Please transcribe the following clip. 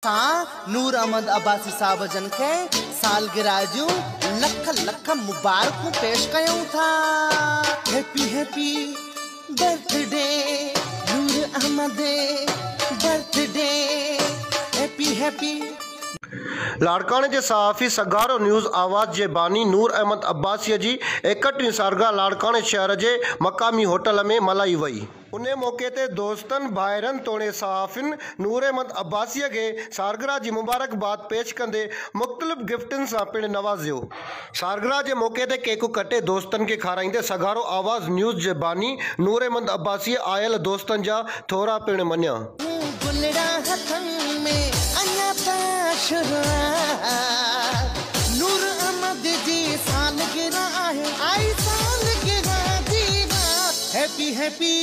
اسان نور احمد عباسي صاحب جن کي سالگرهه جون لک لک مبارڪون پيش ڪيون ٿا. Happy happy birthday Noor Ahmed birthday happy happy. لاڙڪاڻي جي صحافي سگهارو نيوز آواز جي باني نور احمد عباسيء جي ايڪٽيهين سالگرهه لاڙڪاڻي شهر جي مقامي هوٽل ۾ ملهائي وئي. ان موقعي تي دوستن، ڀائرن توڙي صحافين نور احمد عباسيء کي سالگرهه جي مبارڪباد پيش ڪندي مختلف گفٽن سان پڻ نوازيو. سالگرهه جي موقعي تي ڪيڪ ڪٽي دوستن کي کارائيندي سگهارو آواز نيوز جي باني نور احمد عباسيء آيل دوستن جا ٿورا پڻ مڃيا. گلڙا هٿن ۾ اڃا ته شروعات نور احمد جي سالگرهه آهي آئي سالگرهه جي رات هيپي هيپي.